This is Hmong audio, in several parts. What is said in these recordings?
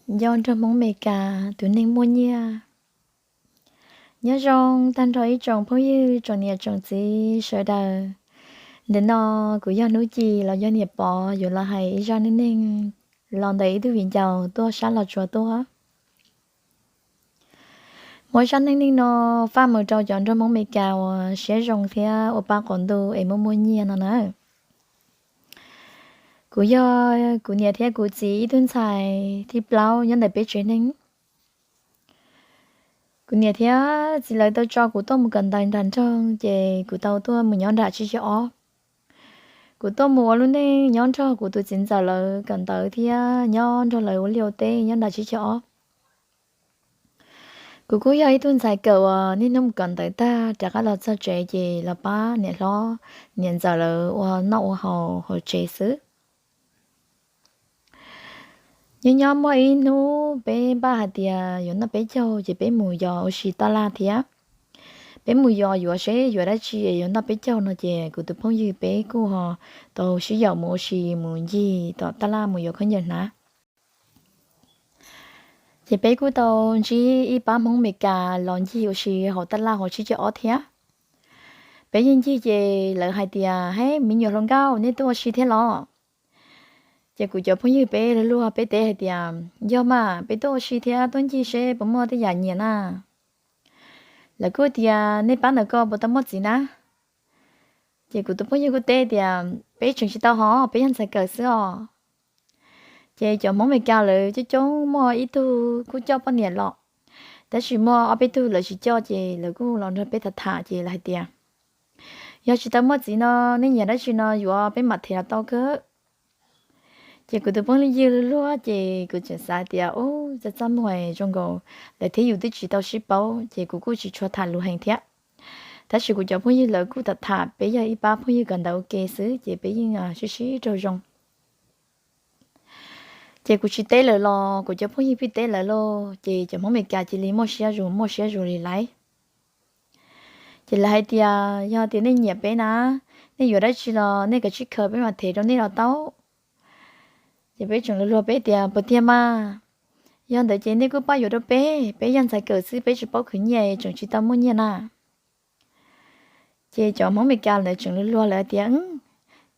Nco nrog Hmoob Meskas tus neeg muaj nyiaj. Nyob zoo tag nrho ib tsoom phooj ywg tsoom niam tsoom txiv sawv daws. Ntawm no kuv yog Hnub Ci los yog niam Pov yuav los hais ib zaj neej neeg los ntawm ib tug viv ncaus tuaj sab Los Tsuas tuaj. Muaj ib zaj neej neeg no faj mus rau cov nraug Hmoob Meskas uas siab zoo thiab ua pab qaum ntuj es muaj muaj nyiaj no na. Kuv yog kuv niam thiab kuv txiv ib tug ntxhais thib plaub nyob ntawm peb tsev neeg. Kuv niam thiab txiv lawv tau tso kuv tuaj mus kawm ntawv nram nroog ces kuv tau tuaj mus nyob nram tsib caug ob. Kuv tuaj mus ua lub neej nyob nrog kuv tus txiv ntxawm lawv kawm ntawv thiab nyob nrog lawv ua liaj ua teb nyob nram tsib caug ob. Kuv kuj yog ib tug ntxhais kawm uas niaj hnub mus kawm ntawv tag rov qab los txog tsev ces los pab niam hlob niam ntxawm lawv ua noj ua haus hauv tsev xwb. Nyob nyob muaj ib hnub peb npaj hais tias yuav noj peb caug ces peb mus yos ua si taj laj thiab. Peb mus yos yuav seb yuav dab tsi yuav noj peb caug no ces kuv tus phooj ywg peb kuj ho tau sib yaum mus ua si mus ncig tom taj laj mus yuav khaub ncaws hnav. Ces peb kuj tau ntsib ib pab Hmoob Meskas los ncig ua si hauv taj laj hauv tsib caug ob thiab. Peb yeej ncig ces lawv hais tias, Hej, me nyuam hluas nkauj, nej tuaj ua si thiab los? Ces kuv cov phooj ywg peb luag luag peb teb hais tias, Yog mas, peb tuaj ua si thiab tuaj ncig seb puas muaj tej yam nyiam na. Lawv kuj tias, Nej pab ntawd ko puas tau muaj txiv na? Ces kuv tus phooj ywg kuj teb tias, Peb tseem tsis tau hos, peb yog ntxhais kawm xwb os. Ces cov Hmoob Meskas lawv coob coob muaj ib tug kuj coj poj niam los, tab sis muaj ob peb tug lawv tsis coj ces lawv kuj los nrog peb tham tham ces lawv hais tias, Yog tsis tau muaj txiv no, nej nyiam dab tsi no yuav peb mam them los tau kawg. Ces kuv tus phooj ywg luag luag ces kuv tseem xav tias, Ub, txaj txaj muag zoo nkaus, lawv thiab yus twb tsis tau sib paub ces kuv kuj tsis tshua tham lus heev thiab. Tab sis kuv cov phooj ywg lawv kuj tham tham, peb yog ib pab phooj ywg kawm ntawv ua ke xwb ces peb yeej sib sib raug zoo. Ces kuv tsis teb lawv los kuv cov phooj ywg pheej teb lawv lauj, ces cov Hmoob Meskas cia li muaj siab zus muaj siab zus li laiv. Ces lawv hais tias, Yog tias nej nyiam peb na, nej yuav dab tsi los nej kav tsij khaws peb mam them rau nej los tau. Ces peb tseem luag luag peb tias, Puas tiag mas? Yog ntawd ces nej kuj pab yuav rau peb, peb yog ntxhais kawm xwb peb tsis paub khwv nyiaj tseem tsis tau muaj nyiaj na. Ces cov Hmoob Meskas ntawd tseem luag luag lawv tias,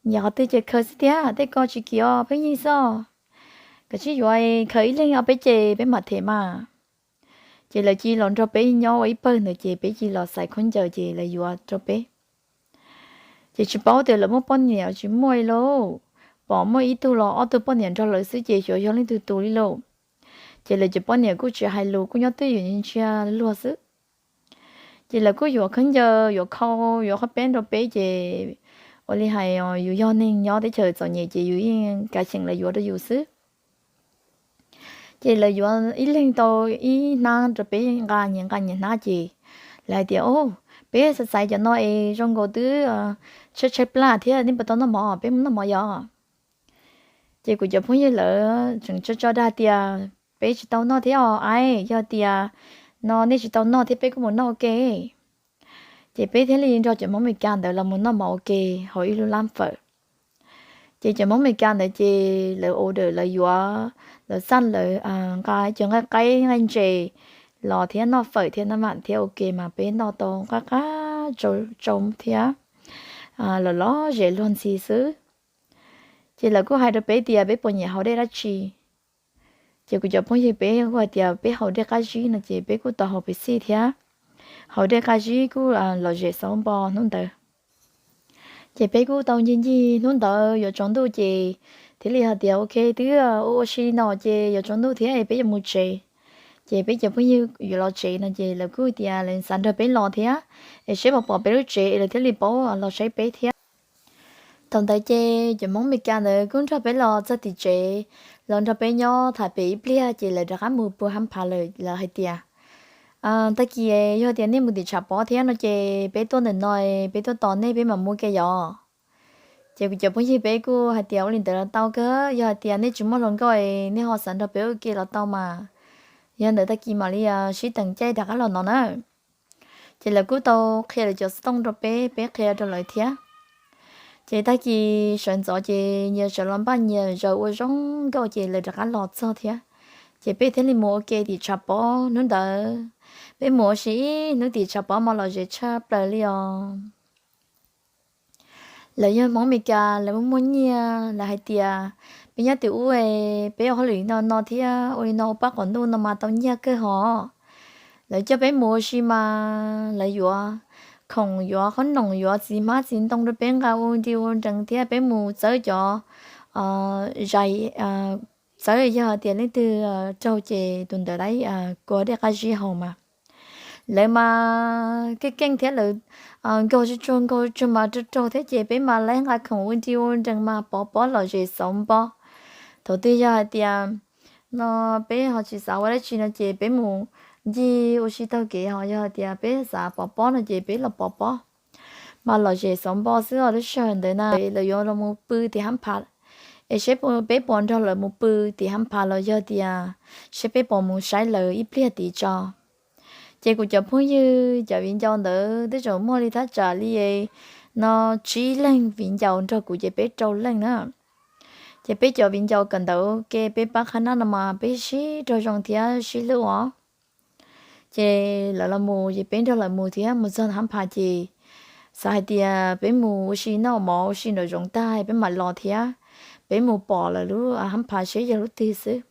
Nyiam qhov twg ces khaws xwb tiag, tej ko tsis kim os, pheej yig xwb os. Kav tsij yuav, khaws ib leeg ob peb ce peb mam them mas. Ces lawv cia li los nrog peb nyob ua ib pawg ntawd ces peb cia li los xaiv khaub ncaws ces lawv yuav rau peb. Ces tsis paub tias lawv muaj poj niam tsis muaj li lauj, pom muaj ib tug los ob tug poj niam nrog lawv xwb ces xyov yog leej twg tus li lauj. Ces lawv cov poj niam kuj tsis hais lus kuj nyob twj ywm ntsia luag xwb. Ces lawv kuj yuav khaub ncaws yuav khau yuav qhob peb rau peb ces ua li hais yus yog neeg nyob teb chaws txom nyem ces yus yeej kav xyeem lawv yuav rau yus xwb. Ces lawv yuav ib leeg tau ib hnab rau peb nqa nyias nqa nyias hnab ces lawv hais tias, Peb xaiv xaiv cov no es zoo nkaus twb tshaib tshaib plab thiab, nej puas tau noj mov, peb mus noj mov yos. Ces kuv cov phooj ywg lawv tseem tso tso dag tias, Peb tsis tau noj thiab os, aib, yog tias no nej tsis tau noj thiab peb kuj mus noj ua ke. Ces peb thiaj li nrog cov Hmoob Meskas ntawd los mus noj mov ua ke hauv ib lub lab fawm. Ces cov Hmoob Meskas ntawd ces lawv order lawv yuav, lawv xaj lawv nqa cov nqaij qaib nqaij ntses los thiab noj fawm thiab noj mam thiab ua ke mas peb noj tau qab qab tsau thiab los lom zem luag ntxhi xwb. Ces lawv kuj hais rau peb tias peb puas nyiam haus dej dab tsi. Ces kuv cov phooj ywg peb kuj hais tias peb haus dej qab zib no ces peb kuj tau haus Pepsi thiab. Haus dej qab zib kuj lom zem xauv npo hnub ntawd. Ces peb kuj tau ncig ncig hnub ntawd yuav tsaus ntuj ces thiaj li hais tias, Ok, twb ua ua si no ces yuav tsaus ntuj thiab peb yuav mus tsev. Ces peb cov phooj ywg yuav los tsev no ces lawv kuj tias lawv xav nrog peb los thiab, es seb puas pom peb lub tsev es lawv thiaj li paub los saib peb thiab. Thaum ntawd ces cov Hmoob Meskas ntawd kuj nrog peb los txog tim tsev, los nrog peb nyob tham pem ib pliag ces lawv rov qab mus pw hab phav lawm, lawv hais tias, Tag kis yog tias nej mus tim tshav pob thiab no ces peb tuaj ntawm no, peb tuaj tos nej peb mam mus ua ke yos. Ces kuv cov phooj ywg peb kuj hais tias, Ua li ntawd los tau kawg, yog hais tias nej tsis muaj hluas nkauj nej ho xav nrog peb ua ke los tau mas. Yog ntawd tag kis mam li sib teem caij rov qab los no na. Ces lawv kuj tau qhia lawv cov xov tooj rau peb, peb qhia rau lawv thiab. Ces tag kis sawv ntxov ces nyias sawv los npaj nyias zaws ua zoo nkauj ces lawv rov qab los txog thiab. Ces peb thiaj li mus ua ke tim tshav pob hnub ntawd. Peb mus ua si ib hnub tim tshav pob mas lom zem tshaj plaws li os. Lawv yog Hmoob Meskas, lawv muaj muaj nyiaj, lawv hais tias peb nyob tim ub, peb ua hauj lwm no no thiab ua li no ua pab qhov ntuj no mas tau nyiaj kawg hos. Lawv coj peb mus ua si mas lawv yuav khoom, yuav qhob noom, yuav txiv hmab txiv ntoo rau peb nqa ua nti ua nrees thiab peb mus txawb cov zais, txawb yog tias leej twg raug ces tus ntawd lawv kua dej qab zib haus mas. Lawv mas keej keej thiab lawv nkaug tsuag tsuag nkaug tsuag mas raug raug thiab ces peb mas lawv nqa khoom ua nti ua nrees mas pov pob lom zem xauv npo. Thaum twg yog hais tias no peb ho tsis xav ua dab tsi no ces peb mus ncig ua si taug kev, ho yog hais tias peb xav pov pob no ces peb los pov pob. Mas lom zem xauv npo xwb os lub sij hawm ntawd na. Lawv yuav los mus pw tim hab phav, es seb peb puas nrog lawv mus pw tim hab phav los yog tias seb peb puas mus saib lawv ib pliag tid tso. Ces kuv cov phooj ywg cov viv ncaus ntawd twb tseem muaj li thaj tsam li no tsib leeg viv ncaus nrog kuv ces peb rau leej na. Ces peb cov viv ncaus kawm ntawv ke peb pab qhab nab no mas peb sib raug zoo thiab sib hlub os. Ces lawv los mus ces peb nrog lawv mus thiab mus txog hab phav ces xav hais tias peb mus ua si noj mov ua si nraum zoov tag peb mam los thiab, peb mus pom lawv lub hab phav seb yog lub twg xwb.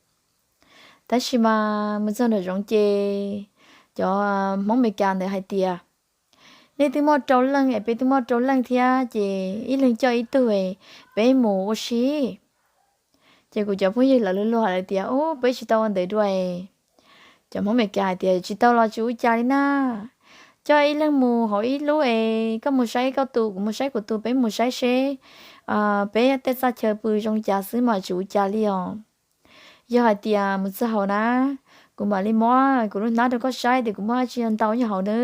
Tab sis mas mus txog nraum zoov ces cov Hmoob Meskas ntawd hais tias nej twb muaj rau leej es peb twb muaj rau leej thiab ces ib leeg coj ib tug, peb mus ua si. Ces kuv cov phooj ywg lawv luag luag hais lawv tias ub peb tsis tau ua ntawd dua. Cov Hmoob Meskas hais tias tsis tau los tsis ua cas li na. Coj ib leeg mus hauv ib lub es koj mus saib koj tus kuv mus saib kuv tus peb mus saib seb peb tej txaj chaw pw zoo cas xwb mas tsis ua cas li os. Yog hais tias mus txog hauv na, kuv mam li muab kuv lub hnab rau koj saib tias kuv muaj dab tsi ntau nyob hauv na.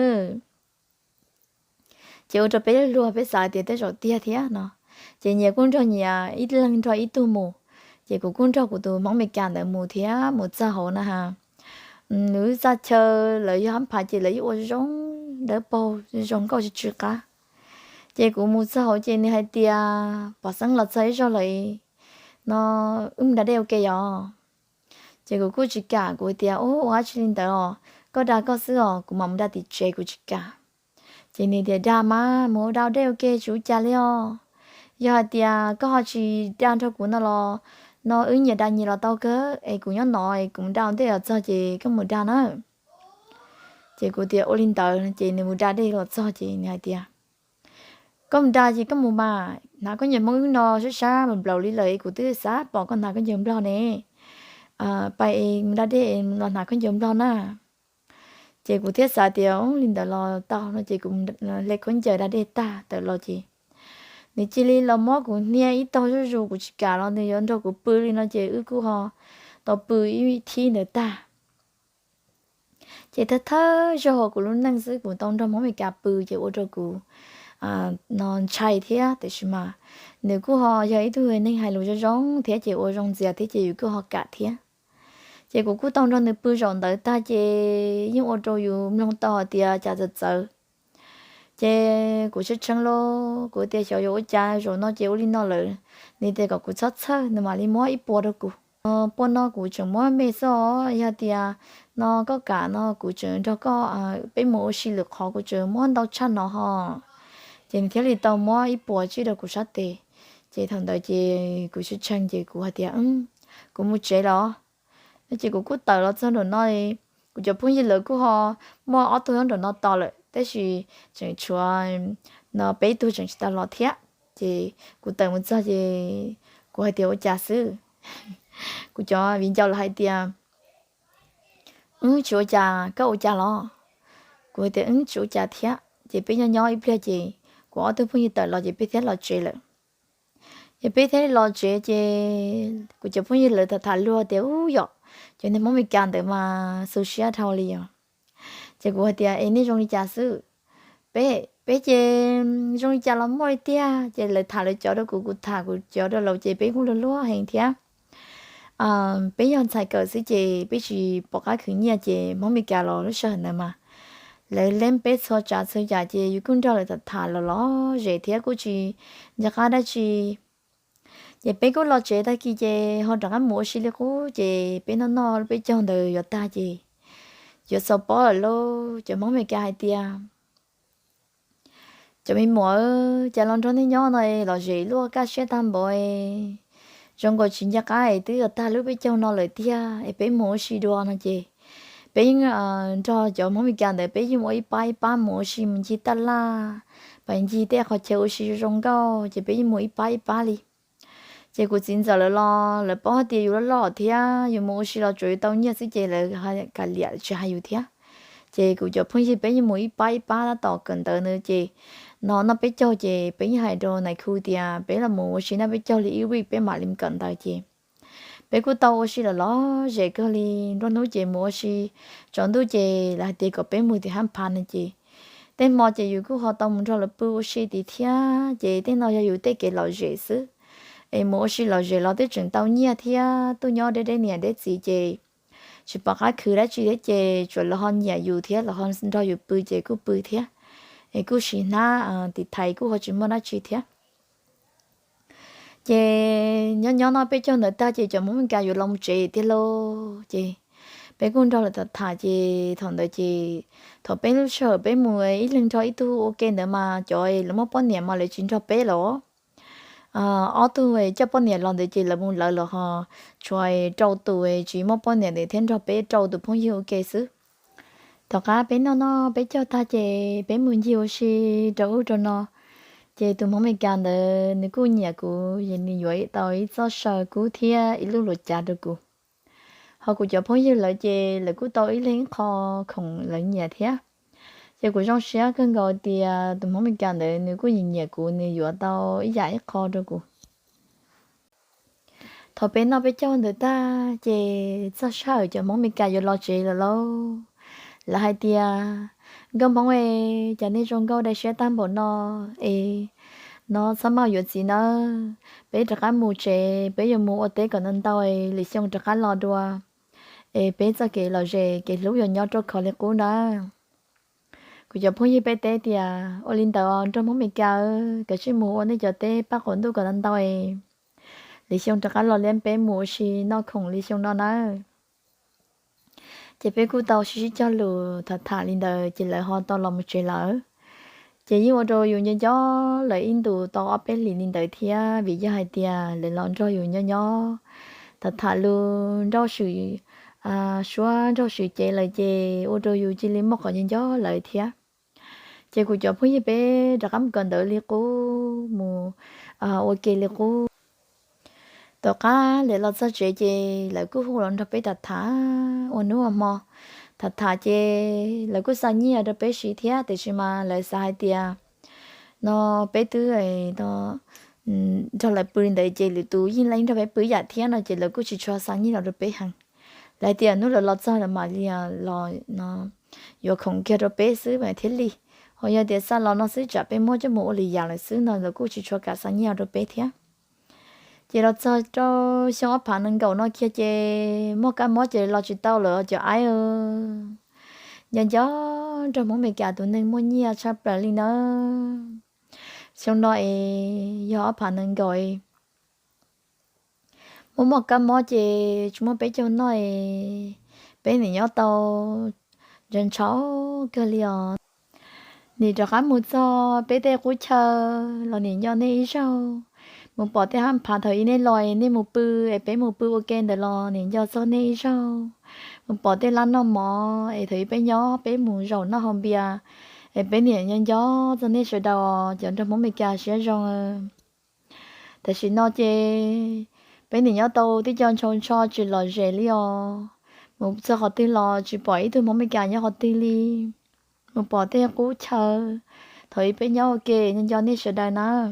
Ces ua rau peb luag peb xav tias tej zaum tiag thiab no, ces nyias kuj nrog nyias ib leeg nrog ib tug mus. Ces kuv kuj nrog kuv tus Hmoob Meskas ntawd mus thiab mus txog hauv na ha, nws lub txaj chaw lawv yog hab phav ces lawv yeej ua zoo dawb paug zoo nkauj tsis tsw qab. Ces kuv mus txog hauv ces nws hais tias pov xeeb los txog ib zaug lawm no, wb mus da dej ua ke os. Ces kuv kuj tsis kam, kuv tias ub ua dab tsi li ntawd os, koj da koj xwb os, kuv mam mus da tim tsev kuv tsis kam. Ces nws tias dag mas mus da dej ua ke tsis ua cas li os. Yog hais tias koj ho tsis da nrog kuv no los no wb nyias da nyias los tau kawg es kuv nyob no es kuv mus da ua ntej los txog ces koj mus da na. Ces kuv tias ua li ntawd ces nws mus da dej los txog ces nws hais tias koj mus da ces koj mus mas, hnav khaub ncaws Hmoob wb no sab sab nplaum li lawm es kuv twb xav pom koj hnav khaub ncaws Nplog ne. Pab es mus da dej es los hnav khaub ncaws Nplog na. Ces kuv thiaj xav tias ub li ntawd los tau no ces kuv hle khaub ncaws da dej tag tawm los ces nws cia li los muab kuv hnia ib taug zuj zus, kuv tsis kam los nws yuav nrog kuv pw li no ces wb kuj ho tau pw ib thib ntawd tag. Ces thawj thawj zaug hauv kuv lub neej xwb kuv tau nrog Hmoob Meskas pw ces ua rau kuv no ntshai thiab tiam sis mas nws kuj ho yog ib tug neeg hais lus zoo zoo thiab ces ua zoo ntxias thiab ces yus kuj ho kam thiab. Ces kuv kuj tau nrog nws pw zaum ntawd tag ces yeej ua rau yus mloog tau hais tias cas txawv txawv. Ces kuv tshee tshee los kuv tias xyov yuav ua cas zaum no ces ua li no lawm, nws tias kom kuv txhob txhawj nws mam li muab ib puas rau kuv. Puas no kuv tseem muab me xwb os, yog tias no koj kam no kuv tseem nrog koj, peb mus ua si lwm qhov kuv tseem muab ntau tshaj no ho. Ces nws thiaj li tau muab ib puas tsij rau kuv sab tes. Ces thaum ntawd ces kuv tshee tshee ces kuv hais tias kuv mus tsev los. Ces kuv kuj tawm los txog nraum no, kuv cov phooj ywg lawv kuj ho muaj ob tug nyob nraum no tos lawm tab sis tseem tshuav no peb tug tseem tsis tau los thiab. Ces kuv tawm mus txog ces kuv hais tias ua cas xwb, kuv cov viv ncaus lawv hais tias wb tsis ua cas, koj ua cas los? Kuv tias wb tsis ua cas thiab. Ces peb nyob nyob ib pliag ces kuv ob tug phooj ywg tawm los ces peb thiaj los tsev lawm. Ces peb thiaj los tsev ces kuv cov phooj ywg lawv tham tham luag tias ub yom, cov niag Hmoob Meskas ntawd mas xu siab dhau li os. Ces kuv hais tias es nej zoo li cas xwb? Peb, peb ces zoo li cas los muaj li tiag. Ces lawv tham lawv cov rau kuv, kuv tham kuv cov rau lawv ces peb kuj luag luag heev thiab. Peb yog ntxhais kawm xwb ces peb tsis pom qab khwv nyiaj ces Hmoob Meskas los lub sij hawm ntawd mas lawv leeb peb txhua tsav txhua yam ces yus kuj nrog lawv tham tham los los zem thiab kuj tsis nco qab dab tsi. Ces peb kuj los tsev tag kis ces ho rov qab mus ua si li qub, ces peb noj noj peb caug ntawd yuav tag ces yuav xaus pob lawm lauj. Cov Hmoob Meskas hais tias, cov me muam, cas los nrog nej nyob no lom zem luaj kaj siab tag npaum, zoo nkaus tsis nco qab es twb yuav tag lub peb caug no lawm tiag es peb mus ua si dua no ces peb yeej nrog cov Hmoob Meskas ntawd peb yeej mus ua ib pab ib pab mus ua si mus ncig taj laj, pas ncig tej qhov chaw ua si zoo nkauj ces peb yeej mus ib pab ib pab li. Ces kuv txiv ntxawm lawv los lawv paub hais tias yus loj loj thiab yus mus ua si los tsuas yuav tau nyiaj xwb ces lawv kav liam tsis hais yus thiab. Ces kuv cov phooj ywg peb yeej mus ib pab ib pab tab tom kawm ntawv ntawd ces no noj peb caug ces peb yeej hais rau nais khu tias peb los mus ua si noj peb caug li ib week peb mam li kawm ntawv ces peb kuj tau ua si lom zem kawg li. Nruab hnub ces mus ua si, tsaus ntuj ces lawv hais tias kom peb mus tim hab phav no ces tej hmo ces yus kuj ho tau mus nrog lawv pw ua si tim thiab ces tej no yog yus tej kev lom zem xwb. Es mus ua si lom zem los twb tseem tau nyiaj thiab tuaj nyob deb deb niam deb txiv ces tsis pom qab khwv dab tsi thiab ces tsuas lawv ho nyiam yus thiab lawv ho nrog yus pw ces kuj pw thiab, es kuj sim hnab tim thaiv kuj ho tsis muaj dab tsi thiab. Ces nyob nyob noj peb caug ntawd tag ces cov Hmoob Meskas yuav los mus tsev tiag lauj ces peb kuj nrog lawv tham tham ces thaum ntawd ces thaum peb lub sij hawm peb mus ib leeg nrog ib tug ua ke ntawd mas cov lawv muaj poj niam mas lawv tsis nrog peb los. Ob tug coj poj niam los ntawd ces lawv mus lawv los ho tshuav rau tus tsis muaj poj niam ntawd thiab nrog peb rau tus phooj ywg ua ke xwb. Tom qab peb noj noj peb caug tag ces peb mus ncig ua si rau ub rau no, ces tus Hmoob Meskas ntawd nws kuj nyiam kuv es nws yuav tau ib txoj saw kub thiab ib lub luav cav rau kuv. Ho kuv cov phooj ywg lawv ces lawv kuj tau ib leeg ib qho khoom lawv nyiam thiab. Ces kuv zoo siab kawg nkaus tias tus Hmoob Meskas ntawd nws kuj nyiam nyiam kuv, nws yuav tau ib yam ib qho rau kuv. Thaum peb noj peb caug ntawd tag ces txog sij hawm cov Hmoob Meskas yuav los tsev lawm lauj. Lawv hais tias, Nkauj Hmoob e, cas nej zoo nkauj dai siab tag npaum no es no txhob maj yuav txiv nawb, peb rov qab mus tsev, peb yuav mus ua teb kom ntau ntau es lwm xyoo rov qab los dua, es peb txoj kev lom zem kev hlub yuav nyob rau khov li qub nawb. Kuv cov phooj ywg peb teb tias, Ua li ntawd nraug Hmoob Meskas, kav tsij mus ua nej cov teb paj qaum ntuj kom ntau ntau es lwm xyoo rov qab los liab peb mus ua si noj khoom li xyoo no nawb. Ces peb kuj tau sib sib cog lus tham tham li ntawd ces lawv ho tau los mus tsev lawm. Ces yeej ua rau yus nco nco lawv ib ntus tau ob peb hlis li ntawd thiab, vim yog hais tias lawv los nrog yus nyob nyob tham tham lus nrauj swm, suab nrauj swm cev lawm ces ua rau yus cia li muaj qhov nco nco lawv thiab. Ces kuv cov phooj ywg peb rov qab mus kawm ntawv li qub, mus ua ke li qub. Tom qab lawv los txog tsev ces lawv kuj hu los nrog peb tham tham ua hnub ua hmo. Tham tham ces lawv kuj xa nyiaj rau peb siv thiab, tiam sis mas lawv xav hais tias no peb twb nrog lawv pw li ntawd ces lwm tus yeej nrog peb pw ib yam thiab no ces lawv kuj tsis tshua xa nyiaj los rau peb heev. Lawv hais tias hnub lawv los txog lawv mam li los yuav khoom kiag rau peb xwb mas thiaj li, ho yog tias xa los no xwb tsam peb muab coj mus ua lwm yam lawm xwb no lawv kuj tsis tshua kam xa nyiaj los rau peb thiab. Ces los txog rau xyoo ob phav nees nkaum no kiag ces muaj kab mob ces los tsis tau lawm cov aib. Nco nco nraug Hmoob Meskas tus neeg muaj nyiaj tshaj plaws li nawb. Xyoo no es yog ob phav nees nkaum, muaj muaj kab mob ces tsis muaj peb caug noj es peb nim nyob tau ntshaus ntshaus kawg li os. Nim rov qab mus txog peb tej qub chaw los nim nco nej ib zaug. Mus pom tej hab phav thaum ub nej los es nej mus pw es peb mus pw ua ke ntawd los nim nco txog nej ib zaug. Mus pom tej lab noj mov es thaum ub peb nyob peb mus zaum noj haus npias es peb nim nco nco txog nej sawv daws cov nraug Hmoob Meskas siab zoo. Tam sim no ces peb nim nyob tau tib co ntshaus ntsho tsis lom zem li os. Mus txog qhov twg los tsis pom ib tug Hmoob Meskas nyob qhov twg li. Mus pom tej qub chaw thaum ub peb nyob ua ke, nco nco nej sawv daws nawb.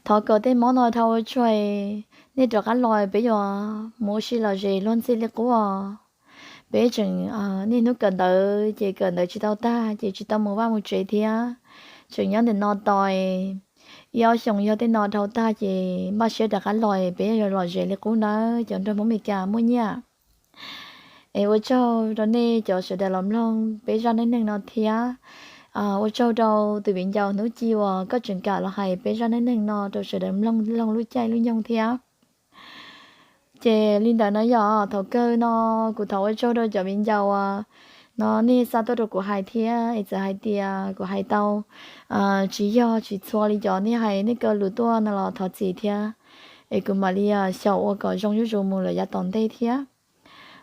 Thov kom tej mob no dhau ua tsuag, nej rov qab los peb yuav mus ua si lom zem luag ntxhi li qub os. Peb tseem niaj hnub kawm ntawv ces kawm ntawv tsis tau tag ces tsis tau mus vaj mus tsev thiab. Tseem nyob ntawm no tos ib ob xyoos, yog tej no dhau tag ces npaj siab rov qab los peb yuav lom zem li qub nawb cov nraug Hmoob Meskas muaj nyiaj. Es ua tsaug rau nej cov sawv daws los mloog peb zaj neej neeg no thiab. Ua tsaug rau tus viv ncaus hnub ci uas koj tseem kam los hais peb zaj neej neeg no rau sawv daws mloog lub caij lub nyoog thiab. Ces li ntawd no yog thaum kawg no kuv thov ua tsaug rau cov viv ncaus uas no nej xa tuaj rau kuv hais thiab es txawm hais tias kuv hais tau tsis yog tsis txhua li cov nej hais nej kaw lus tuaj no los thov txim thiab, es kuv mam li xyaum ua kom zoo zuj zus mus lawm yav tom ntej thiab.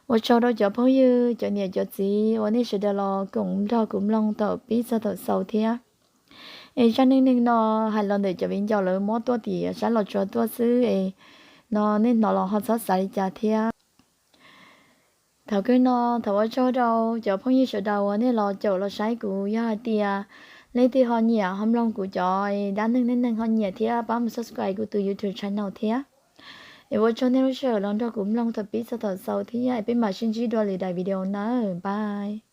Ua tsaug rau cov phooj ywg cov niam cov txiv uas nej sawv daws los koom nrog kuv mloog thaum pib txog thaum xaus thiab. Es zaj neej neeg no hais los ntawm cov viv ncaus lawv muab tuaj tim sab Los Tsuas tuaj xwb es no nej hnov los ho txhob xav li cas thiab. Thaum kawg no thov ua tsaug rau cov phooj ywg sawv daws uas nej los caum los saib kuv. Yog hais tias leej twg ho nyiam ho mloog kuv cov dab neeg neej neeg ho nyiam thiab pab mus subscribe kuv tus YouTube channel thiab. Es ua tsaug nej lub sij hawm los nrog kuv mloog thaum pib txog thaum xaus thiab es peb mam sib ntsib dua lwm daim video nawb, bye.